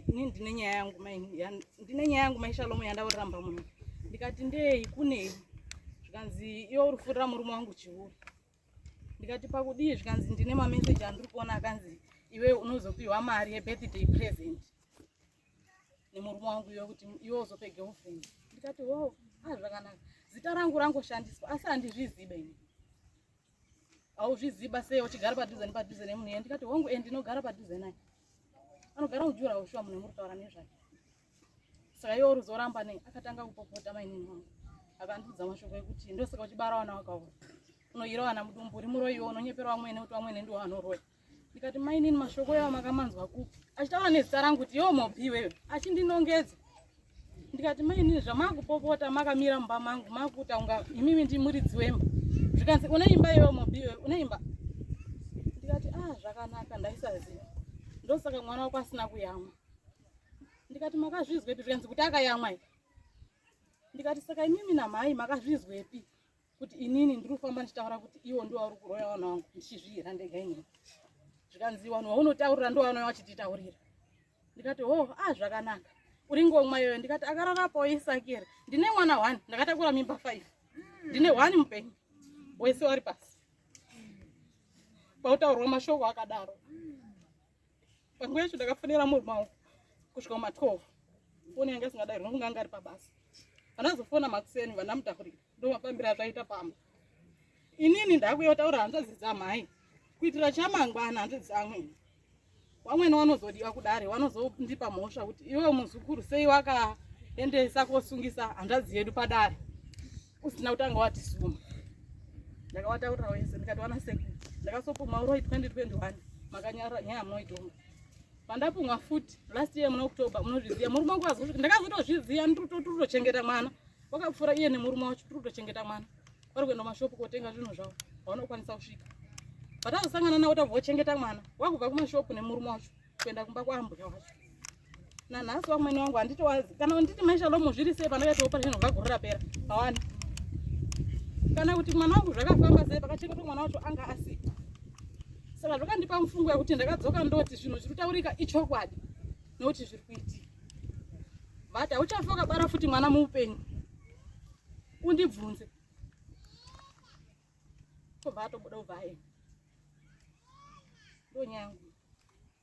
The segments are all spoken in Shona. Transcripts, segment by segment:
Ini ndine nyaya yangu mai, ndine nyaya yangu mai Shalomu yandaurira mumba muno. Ndikati ndei kunei? Zvikanzi iwe uri kufurira murume wangu chihure. Ndikati pakudii? Zvikanzi ndine mameseji andiri kuona akanzi iwe unozopiwa mari yebirthday present nemurume wangu iwe kuti iwe uzope girlfriend. Ndikati ho, ah zvakanaka. Zita rangu rangoshandiswa asi handizvizibe ini. Hauzviziba sei uchigara padhuze nepadhuze nemunhu iye? Ndikati hongu, eh ndinogara padhuze naye. Anogara mujura ushuwa munhu muri kutaura nezvake. Saka iwe uri uzoramba nei? Akatanga kupopota mainini wangu. Akandiudza mashoko ekuti ndosaka uchibara vana vakaura. Unoyira vana mudumbu uri muroyi iwe unonyepera vamwene kuti vamwene ndiwo vanoroya. Ndikati mainini mashoko yawo makamanzwa kupi? Achitaura nezita rangu kuti iwe mobi iwewe. Achindinongedza. Ndikati mainini zvamakupopota makamira mumba mangu makuita kunga imimi ndi muridzi wemba. Zvikanzi une imba iwewe mobi iwewe une imba. Ndikati ah zvakanaka ndaisaziva. Ndosaka mwana wako asina kuyamwa. Ndikati makazvizwepi? Zvikanzi kuti akayamwa here? Ndikati saka imimi namhai makazvizwepi kuti inini ndiri kufamba ndichitaura kuti iwo ndiwo uri kuroya vana vangu ndichizviira ndega inini. Zvikanzi vanhu vaunotaurira ndiwo vanouya vachititaurira. Ndikati ho ah zvakanaka. Uri ngomwa iyoyo. Ndikati akarara isaki here? Ndine mwana 1 ndakatakura mimba 5. Ndine 1 mupenyu. Wese wari pasi. Pautaurwa mashoko akadaro. Panguva yacho ndakafonera murume wangu kusvika kuma 12. Foni yanga isingadairwi nokunge anga ari pabasa. Pandazofona makuseni vandamutaurira ndomafambira azvaita pamba. Inini ndakuya kutaura hanzvadzi dzamhai kuitira chamangwana hanzvadzi dzamwene. Vamwene vanozodiwa kudare vanozondipa mhosva kuti iwe muzukuru sei wakaendesa kosungisa hanzvadzi yedu padare usina kutanga watisuma. Ndakavataurira wese ndikati wana sekuru ndakasopumwa uroyi 2021 makanyarara nyaya munoitonga. Pandapumwa futi last year muna October munozviziva murume wangu azosvika ndakazotozviziva ndiri mwana wakapfuura iye nemurume wacho tiri kutochengeta mwana vari kuenda kumashopu kotenga zvinhu zvavo haunokwanisa kusvika. Patazosangana navo tabva kuchengeta mwana wakubva kumashopu nemurume wacho kuenda kumba kwaambuya wacho. Nanhasi vamwene wangu handitowazi kana nditi mai Shalomu zviri sei pandakaita operation kubva gore rapera pawani kana kuti mwana wangu zvakafamba sei pakachengetwa mwana wacho anga asipo. Saka zvakandipa mufungo yekuti ndakadzoka ndoti zvinhu zviri kutaurika ichokwadi nokuti zviri kuitika. Vati hauchafa wakabara futi mwana muupenyu undibvunze. Kobva atobuda ubva aenda. Ndonyaya yangu.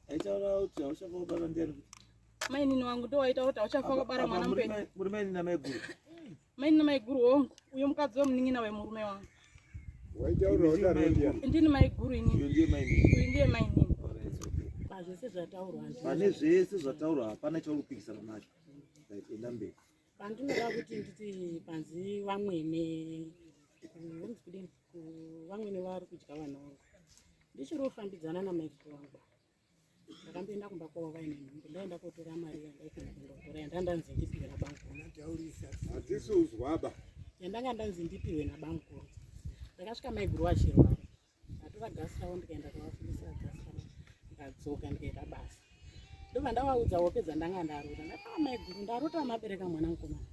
Aitaura kuti hauchafa wakabara ndiani futi? Mainini wangu ndo waitaura kuti hauchafa wakabara mwana mupenyu. Muri mainini namaiguru? Mainini namaiguru hongu. Uyo mukadzi wemunin'ina wemurume wangu. Waitaura wakadaro ndiani? Ndini maiguru inini. Uyo ndiye mainini. Uyu ndiye mainini. Alright, okay. Pazvese zvataurwa. Pane zvese zvataurwa hapana chauri kupikisana nacho. Right, enda mberi. Pandinoda kuti nditi panzi vamwene kunzi kudini vamwene vari kudya vana vangu. Ndichiri kufambidzana namaiguru vangu. Ndakamboenda kumba kwavo vaine nhumbu ndaenda kotora mari yandaifanira kuenda kotora yandandanzi ndipiwe nabamukuru. Hatisi uzwaba. Yandanga ndanzi ndipiwe nabamukuru. Ndakasvika maiguru vachirwara. Ndatora gasi ravo ndikaenda kovafundisa gasi ravo. Ndikadzoka ndikaita basa. Ndobva ndavaudza hope dzandanga ndarota. Ndati ah maiguru ndarota mabereka mwana mukomana.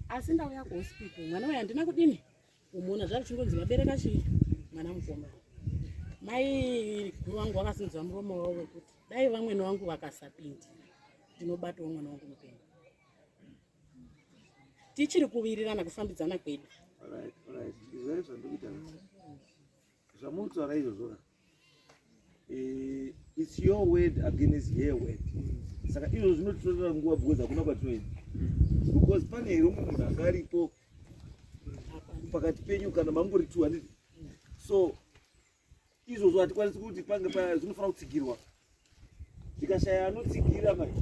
Asi ndauya kuhospital mwana uyu handina kudini kumuona zvavichingonzi vabereka chii mwana mukomana. Mai guru vangu vakasimudza muromo wavo wekuti dai vamwene vangu vakasapindira ndinobatawo mwana wangu mupenyu. Tichiri kuwirirana kufambidzana kwedu. Alright, alright. Izvai zvandikuita. Zvamurikutaura izvozvo ka. It's your word against her word. Saka izvo zvinotitorera nguva because hakuna kwatinoenda. Because pane here umwe munhu anga aripo pakati penyu kana mangori two handiti? So izvozvo hatikwanisi kuti pange zvinofanira kutsigirwa. Tikashaya anotsigira mai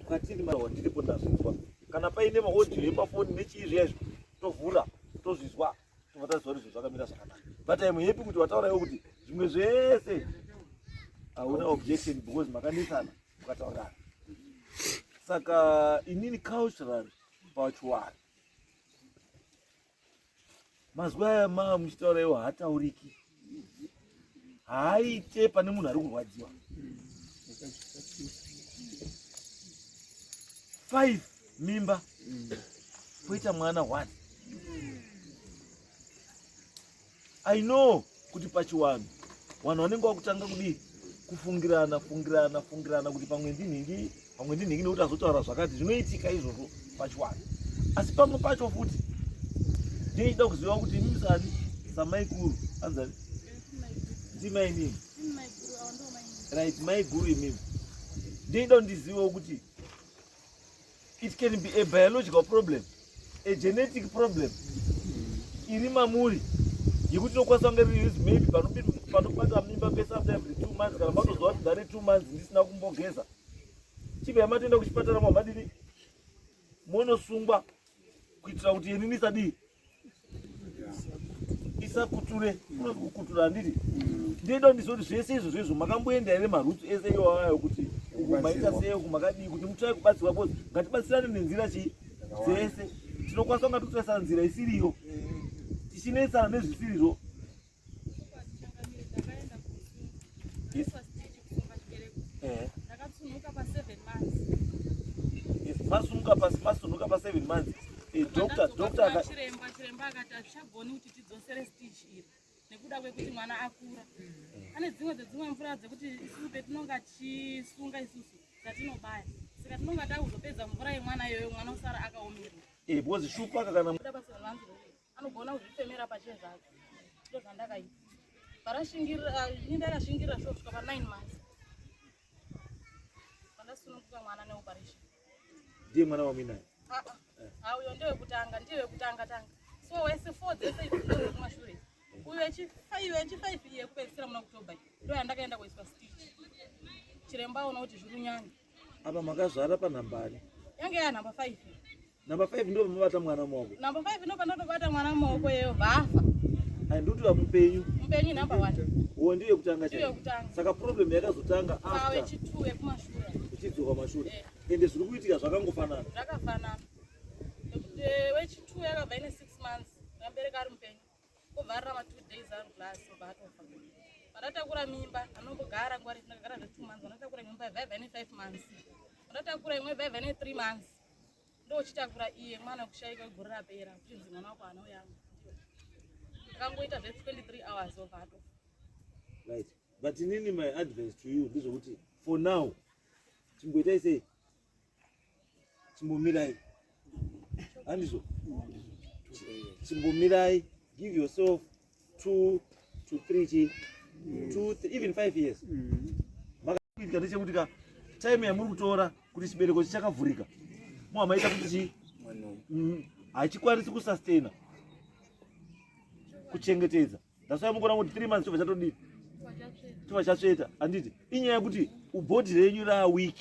kwatiri mawa ndiripo ndazvinzwa. Kana paine maaudio emafoni nechii zviya izvo tovhura tozvizwa tobva taziva kuti zvinhu zvakamira zvakanaka. But I'm happy kuti wataura iwe kuti zvimwe zvese hauna objection because makanesana mukataurirana. Saka inini cultural pachiwani mazwi aya maa muchitaura iwo haatauriki, haaite pane munhu ari kurwadziwa. 5 mimba poita mwana 1. I know kuti pachiwanhu vanhu vanenge vakutanga kudii Kufungirana fungirana fungirana kuti pamwe ndinhingi, pamwe ndinhingi, nekuti azotaura zvakati, zvinoitika izvozvo pachiwani. Asi pamwe pacho futi ndinochida kuziva kuti imimi sani samaikuru, anzani ndimainini, right? Maiguru imimi, ndinoida kuti ndizivewo kuti it can be a biological problem, a genetic problem iri mamuri, yekuti inokwanisa kunge riri maybe panobata mimba pese after every 2 months, kana matoziva kuti ndane 2 months ndisina kumbogeza, chibva yamatoenda kuchipatara, mamadini, monosungwa kuitira kuti yenini isadii, isakuture. Kunozi kukutura, handiti? Ndinoida kuti ndizive kuti zvese izvo zvezvo makamboenda here maroutes ese iwawayo, kuti uku maita sei, uku makadii, kuti mutsvai kubatsirwa, because ngatibatsirane nenzira chii dzese. Tinokwanisa kunga totarisa nzira isiriyo, tichinetsana nezvisirizvo. Yes. Ndakatsunuka pa7 months. Yes, masumuka pasi, masunuka pa7 months. Doctor Chiremba akati hazvichagoni kuti tidzosere stitch iri nekuda kwekuti mwana akura. Ane dzimwe dzedzimwe mvura dzekuti isusu petinonga tichisunga isusu dzatinobaya, saka tinonga takuzopedza mvura yemwana iyoyo, mwana usara akaomerwa. Because shupaka kana Kuda pa7 months anogona kuzvifemera pache zvake. Ndo zvandakaita parashingirira ini, ndakashingirira sho kusvika pa9 months pandasununguka mwana neoperation. Ndiye mwana wamuinaye? Ah, uyo ndewekutanga, ndiye wekutanga tanga. So wese four dzese idzi ndezvekumashure. Uyu wechi5, wechi5 iye kupedzisira muna October, ndo yandakaenda kuiswa stitch. Chiremba aona kuti zviri kunyanya. Apa makazvara panhambari? Yange ya number 5. Number 5 ndo pamabata mwana mumaoko? Number 5 ndo pandatobata mwana mumaoko yeyo bvafa. Ai, ndikuti vamupenyu? Mupenyu number 1. Uwo ndiyo yekutanga? Ndiyo. Chaiyo? Yekutanga. Saka problem yakazotanga Saka after wechi2 wekumashure. Uchidzoka mashure? Eh. Ende zviri kuitika zvakangofanana? Zvakafanana. Nekuti wechi2 yakabva ine 6 months, akabereka ari mupenyu, obva ararama 2 days ari glass, obva atofa. Pandatakura mimba anombogara nguva refu, ndakagara zve 2 months. Pandatakura imwe mimba yaibva ine 5 months, pandatakura imwe yaibva ine 3 months, ndochitakura iye mwana wekushayika wegore rapera, kuchinzi mwana wako haana uyamwa. Akangoita zve 23 hours, obva atofa. Right, but inini my advice to you ndezvekuti for now chimboitai sei, chimbomirai, handizvo? Chimbomirai, give yourself 2 to 3 chi 2, even 5 years. Makakuitika ndechekuti ka time yamuri kutora kuti chibereko chichakavhurika, muhamaita kuti chi hachikwanisi kusustaina, kuchengetedza. That's why mukuona kuti 3 months chobva chatodii, chobva chatsveta, handiti? Inyaya yekuti ubody renyu raweak.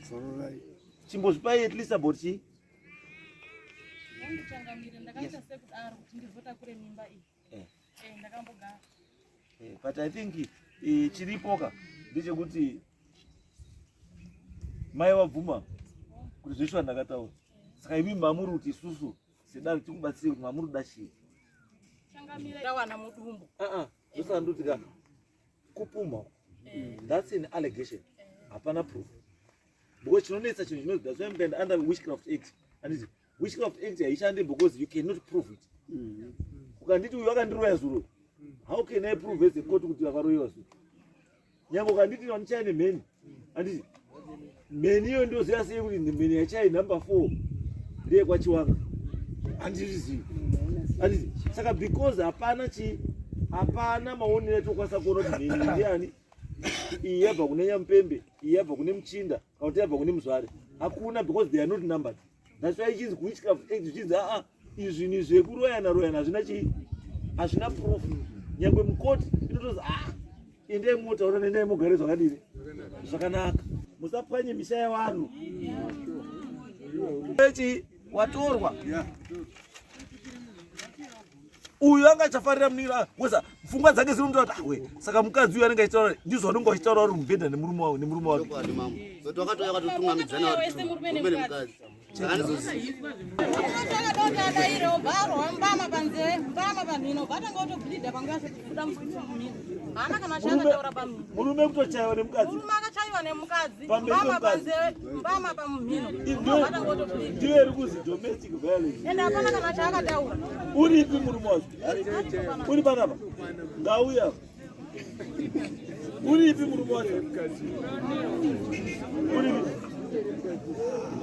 Zororai. Chimbozvipai at least about chi Wandichangamire, ndakaita sekudaro kuti ndizotakure mimba iyi. Ndakambogara. But I think chiripoka ndechekuti mai vabvuma kuti zveshuwa ndakataura. Saka imi mamuri kuti isusu sedare tikubatsire kuti mamuri kuda chii? Changamire, ndawana mudumbu. Uh-uh. Ndosaka ndoti ka kupumha, that's an allegation, hapana proof, because chinonetsa chinhu chinonzi, that's why mukaenda under Witchcraft Act, handiti? Witchcraft Act haishandi because you cannot prove it. Ukanditi uyu akandiroya zuro, how can I prove as a court kuti akaroyiwa zuro? Nyange ukanditi wandichaya nemheni, handiti? Mheni iyo ndoziva sei kuti mheni yachai number 4 ndeyekwaChiwanga? Handizvizivi, handiti? Saka because hapana chi hapana maonero atokwanisa kuona kuti mheni iyi ndiyani, iyi yabva kune Nyamupembe, iyi yabva kune Muchinda, kana kuti yabva kune Muzvare, hakuna, because they are not numbered. That's why ichinzi Witchcraft Act, zvichinzi aa, izvi ni zvekuroyana royana, hazvina chii, hazvina proof. Nyangwe mukoti inotozi, ah, endai motaura, nendai mugare zvakadini, zvakanaka, musapwanye misha yevanhu. Echi watorwa uyu anga achafarira muningira wesa, pfungwa dzake dziri mutoa kuti awe. Saka mukadzi uyu anenge achitaura ndizvo anenge achitaura uri mubhedha nemurume wake, nemurume wake. Chokwadi mambo. So twakatouya kwatotungamidzana Wese murume murume nemukadzi. nemukadzi. Saka ndizoziva. Akadoti adaire, obva arwa mbama panzeve, mbama pamhino, obva atanga kutobleedha panguva yacho, kubuda mumhino. Haana kana chaakataura pamhino. Murume kutochaiwa nemukadzi? Murume akachaiwa nemukadzi. Pamberi Mbama pemukadzi. panzeve, mbama pamhino, obva atanga kutobleedha. Ndiyo iri kuzi domestic violence. Ende hapana kana chaakataura. Uripi murume wacho? Uri panapa, ngauya. Uripi murume wacho? Uripi?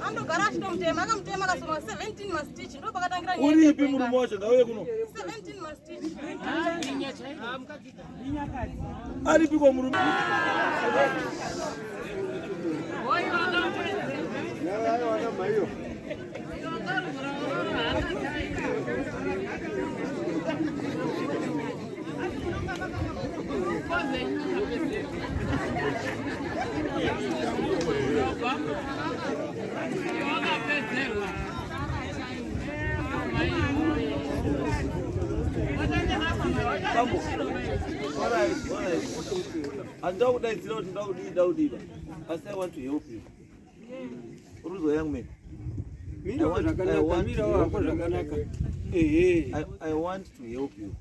Andogara achitomutema, akamutema akasonwa 17 mastitch, ndo pakatangira nyaya. Uripi murume wacho? Ngauye kuno. 17 mastitch. Aripiko murume? Bambo. Alright, alright. Handida kudaidzira kuti ndakudii ndakudii. Asi I want to help you. Uruzo young man. Mirawo zvakanaka, mirawo hako zvakanaka. Ehe. I want to help you.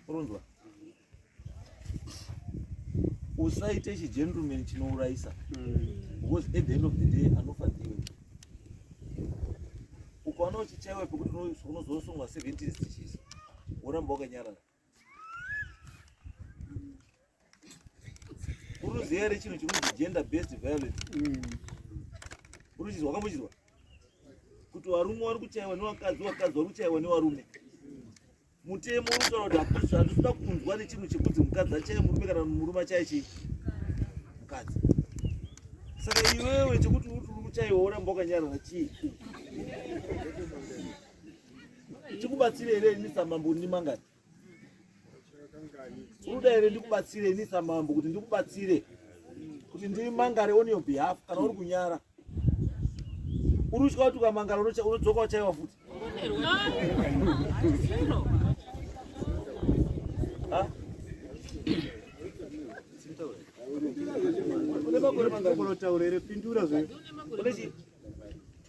Urunzwa. Usaite chigentleman chinourayisa. Because at the end of the day anofa ndiwe. Ukaona uchichaiwa pekuti unozosungwa 17 stitches. Woramba wakanyarara. Uruziva here chinhu chinonzi gender based violence? Uruchizwa wakambochizwa? Kuti varume vari kuchaiwa nevakadzi, vakadzi vari kuchaiwa nevarume. Mutemo unotaura kuti hatisi kunzwa nechinhu chekuti mukadzi achaye murume kana murume achaye chii mukadzi. Saka iwewe chekuti uri kuchaiwa woramba wakanyarara chii? Chikubatsire here ini samambo ndimangani? Unoda here ndikubatsire ini samambo kuti ndikubatsire kuti ndimangare on your behalf kana uri kunyara? Uri kutya kuti ukamangara unodzoka uchaiwa futi? Ha? Une makore mangani? Unotaura here pindura zve. Une chi?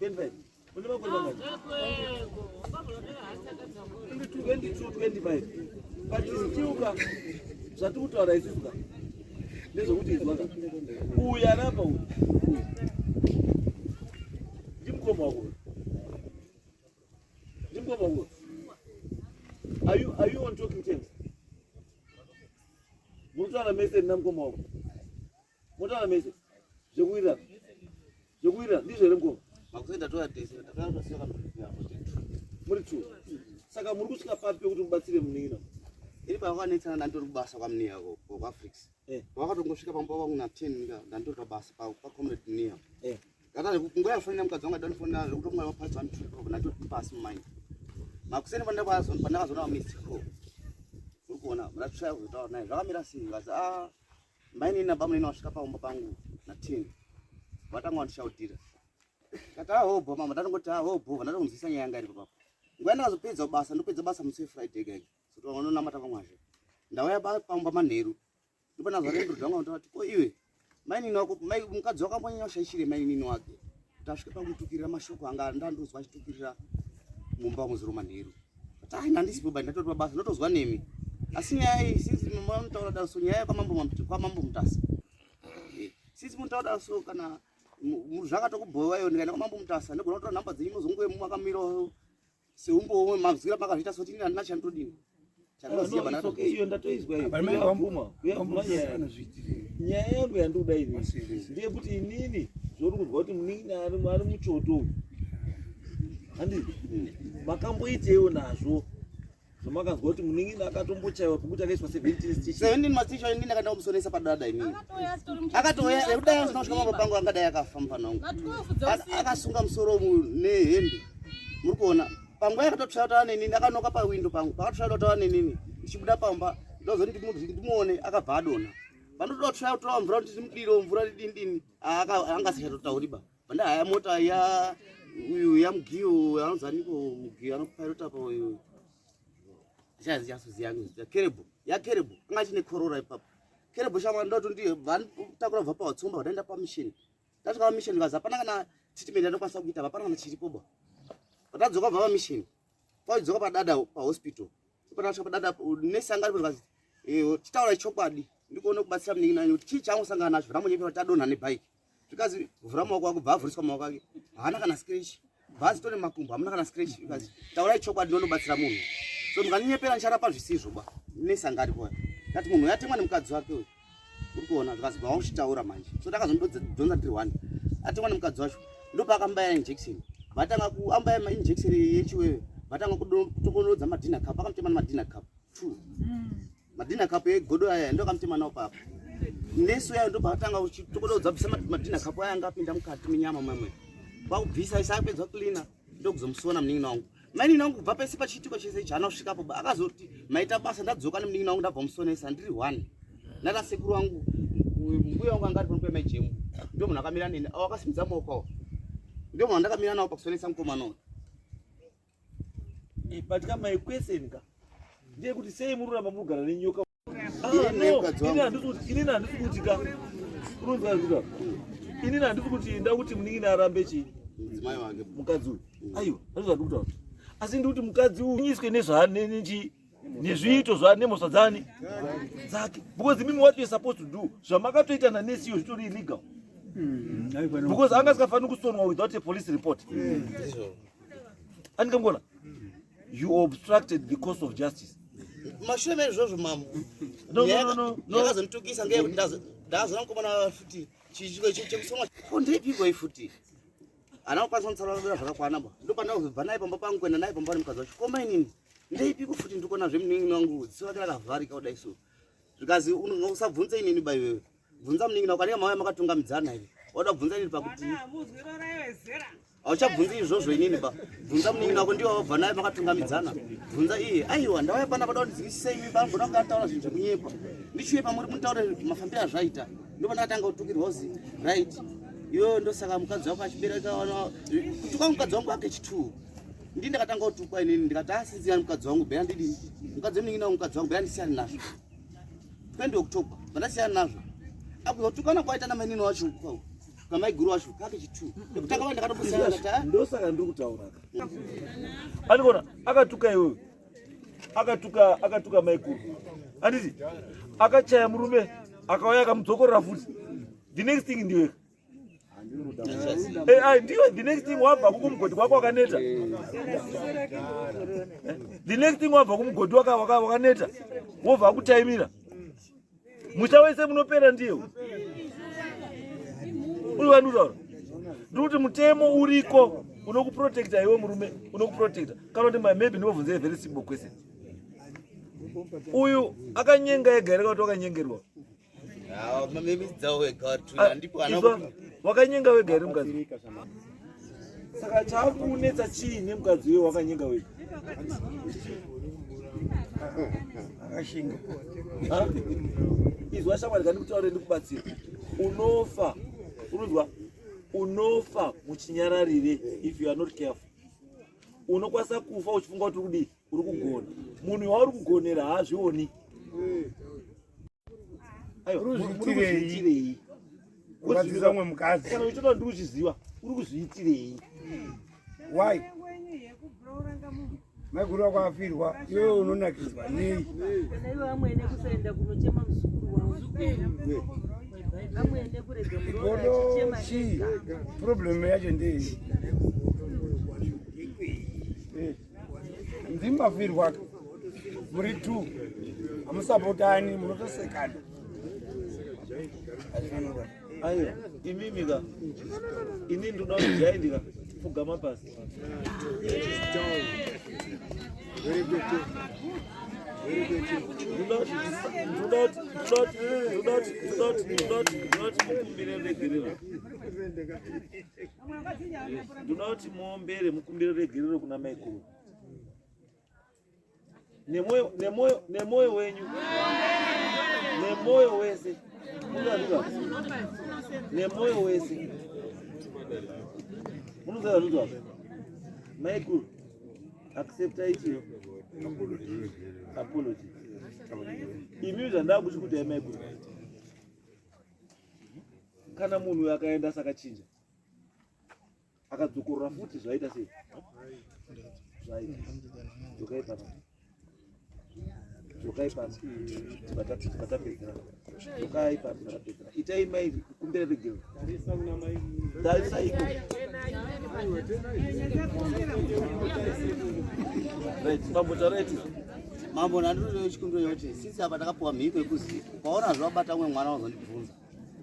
25. Une makore mangani? 22, 25. But still ka zvatiri kutaura isusu ka ndezvekuti izwa ka uyu arapa uyu uyu ndimukoma wako uyu ndimukoma wako uyu. Are you on talking terms? Munotaura mese namukoma wako, munotaura mese zvekuwirirana zvekuwirirana, ndizvo here mukoma? Makuseni tatoya tese, takatosiya kanhu. Muri two, saka muri kusvika papi pekuti mubatsire munin'ina? Iri pavakanetsana ndanditori kubasa kwaMuniya kwaFrix. Vakatongosvika pamba pangu na10 ka ndanditori pabasa pacomrade Nia. Ngata nguva yafonera mukadzi wangu adanifonera zvekuti kunga mapasi one two papo ndatori pasi mumaini. Makuseni pandakazoona missed call. Uri kuona ndatsvaya kuzotaura naye zvakamira sei ngazi a mainini nabamunini vasvika paumba pangu na10 vatanga vandishaudhira. Kati ahobho mama, ndatongoti ahobho, ndatonzwisa nyaya yanga iripo papo. Nguva ndakazopedza basa, ndopedza basa musi weFriday gaga. So vanonamata pamwazve. Ndauya pamba manheru. Ndopana zvarendro wangu ndati ko iwe mainini wako mai mukadzi wako ambonyanya kushaishire mainini wake. Kuti asvike pakutukirira mashoko anga ndandozwa achitukirira mumba muzuro manheru. Kati ai ndandisipo ba ndatori pabasa ndotozwa nemi. Asi nyaya iyi since munotaura daro so nyaya kwamambo Mutasa. Since munotaura daro so kana zvakatokubhowa iyo ndikaenda kwamambo Mutasa ndogona kutora nhamba dzenyu mozonguve makamira seumbowo mazwira makazviita so tini handina chandodini. Chandinoziva No, bana it's okay, iyo ndatoizwa iyo. But mai Uyabvuma, uyabvuma nyaya. Anozviitire. Nyaya yangu yandikuda ini ndeyekuti inini zvori kuzwa kuti munin'ina ari muchoto uyu, handiti makamboiteiwo nazvo zvamakazwa kuti munin'ina akatombochaiwa pekuti akaiswa 17 stitches? 17 mastitch ini ndakaenda kumusonesa padada inini. Akatouya asitori muchoto. Akatouya ekudai asina kusvika pamba pangu angadai akafa mufana wangu. Na 12 dzeusiku. Akasunga musoro nehembe. Muri kuona panguva yakatotsvaya kutaura nenini akanoka pawindo pangu pakatotsvaya kutaura nenini ndichibuda pamba ndozoti ndimuone akabva adonha. Pandotoda kutsvaya kutora mvura kuti ndimudire mvura dini dini anga asingatotauri ba. Pandahaya mota ya uyu yamugiyo anonzi aniko mugiyo anopairota pa uyu ndichaziyasoziya kerebho yakerebho anga achine korora ipapo kerebho shama ndoti ndiye vantakura kubva pawatsomba vadaenda pamishini tasvika pamishini ndikazi hapana kana treatment yandokwanisa kuita hapana kana chiripo ba. Patadzoka kubva pamishini kwaidzoka padada pahospital patasvika padada nesi anga aripo ndikazi chitaura chokwadi ndikuone kubatsira munin'ina wenyu kuti chii chaangosangana nacho ramonyepera kuti adonha nebhaiki. Zvikazi vhura maoko ako, bva avhuriswa maoko ake haana kana scratch, bhazi tone makumbo hamuna kana scratch. Zvikazi taurai chokwadi ndinobatsira munhu so mukaninyepera ndicharapa zvisizvo ba. Nesi anga aripo ndati munhu uyu atemwa nemukadzi wake uyu. kuona zvikanzi bva wauchitaura manje so ndakazondodhonza ndiri one atengwa nemukadzi wacho ndopaakambaya injection vatanga kuambaya mainjection yechiwewe vatanga kutokonodza madinner cup akamutema nemadinner cup two madinner cup egodo aya ndoakamutema nawo papa nesu yayo ndobva kuchitokododza bvisa madinner cup aya anga apinda mukati menyama mamwe kwakubvisa isa apedza cleaner ndokuzomusona munin'ina wangu mainini wangu kubva pese pachiitiko chese ichi haana kusvikapo ba akazoti maita basa ndadzoka nemunin'ina wangu ndabva musonesa ndiri one nana sekuru wangu mbuya wangu anga ari pano pemaijemu ndio munhu akamira neni awo akasimudza maoko awo ndio munhu andakamira nawo pakusonesa mukomana uyu eh, but ka my question ka ndeyekuti sei muri kuramba muri kugara nenyoka Ah, inini handisi kuti ka unonzwa inini handisi kuti nda kuti munin'ina arambe chii mukadzi uyu mm. aiwa handisi zvandiri kutaura asi ndikuti mukadzi uyu nyiswe nezvanechi nezviito zva nemhosva dzani dzake because imimi what you're supposed to do zvamakatoita nanesi iyo zvitori illegal mm, because anga asikafaniri kusonwa without a police report mm. andikangona you obstructed the course of justice mashure meizvozvo mambo yakazonditukisa ngeyekuti ndazona mukomana futi chekusoma ko ndeipiko iyi futi ana kukwanisa kunditsanangurira zvakakwana ba ndopandakuzobva naye pamba pangu kuenda naye pamba nemukadzi wacho koma inini ndeipiko futi ndikuona zvemunin'ina wangu dziso rake rakavharika kudai so zvikazi usabvunze inini ba iwewe bvunza munin'ina wako anenge mauya makatungamidzana here wada kubvunza inini pakuti hauchabvunzi izvozvo inini ba bvunza munin'ina wako ndiwo wabva naye makatungamidzana bvunza iye aiwa ndauya pana pada kundizivisei imi bangona kunge ataura zvinhu zvekunyepa ndichiuye pamuri mutaure mafambiro azvaita ndipo ndakatanga kutukirwa uzi right iwewe ndosaka mukadzi wako achibereka kutuka mukadzi wangu ake chituu ndii ndakatanga kutukwa inini ndikati asinzira mukadzi wangu bhera ndidini mukadzi wemunin'ina wangu mukadzi wangu bhera ndisiyani nazvo 20 October vandasiyana nazvo akuzotukana kwaita namainini wacho kamaiguru wacho kake chitu nekutanga va ndakatobusana ndosaka ndiri kutaura ka andikona akatuka iwewe akatuka akatuka maiguru anditi akachaya murume akauya akamudzokorora futi the next thing ndiwe Eh, ah, ndiwe the next thing wabva kumugodhi kwako wakaneta eh, the next thing wabva kumugodhi wakaneta wobva akutaimira musha wese munopera ndiye uri vandikutaura ndikuti mutemo uriko unokuprotecta iwe murume unokuprotecta kana kuti maybe ndimobvunzei very simple question uyu akanyenga ega here kana kuti wakanyengerwa Ah, wakanyenga wega here mukadzi saka chakunetsa chii nemukadzi uyo wakanyenga wega akashinga izwa shamwari kandikutaure ndikubatsira unofa unonzwa unofa muchinyararire if you are not careful unokwanisa kufa uchifunga kuti uri kudii uri kugona munhu wauri kugonera haazvioni Urikuzviitirei? Kurwadzisa umwe mukadzi. Kana uchitoda ndiri kuzviziva, uri kuzviitirei? Why? Maiguru wako afirwa, iwewe unonakidzwa nei? Kana iwe amwene kusaenda kunochema muzukuru wavo. Amwene kurega muroora achichema chii? Problem yacho ndei? Eh. Ndimafirwa muri two hamusapotani munotosekana aiwa imimi ka ini ndinoda kuti jaindika pfugama pasi ndoda kuti muombere mukumbire regerero kuna maikuru nemwoyo wenyu nemwoyo wese nemwoyo wese munoziva zvinzwa maikuru accepta ichiyo apology imi zvandakuchikutai maikuru kana munhu uyo akaenda sakachinja akadzokorora futi zvaita sei zvaita dzokai pano dzokai pano tibva tapedzera dzokai pano tibva tapedzera itai mai kumbira regero tarisa iko right mambo tauraiti Mambo, ndandiri chikumbiro chekuti since apa takapiwa mhiko yekuzi ukaona zvawabata umwe mwana wazondibvunza,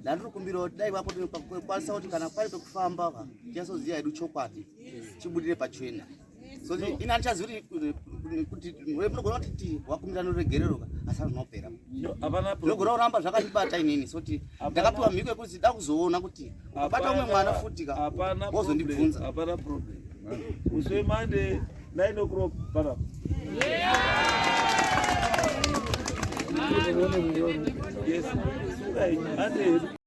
ndandiri kumbira kuti dai vakwanisa kuti kana pari pekufamba ka tichazoziva hedu chokwadi chibudire pachena. So ini handichazivi kuti munogona kuti ti wakumbira noregerero ka, asi hazvinopera. No, hapana. Zvinogona kuramba zvakandibata inini, so kuti ndakapiwa mhiko yekuti da kuzoona kuti ukabata umwe mwana futi ka Hapana. wozondibvunza. Hapana problem. Musi weMonday 9 o'clock panapa. Yes, sungai, hande hedu.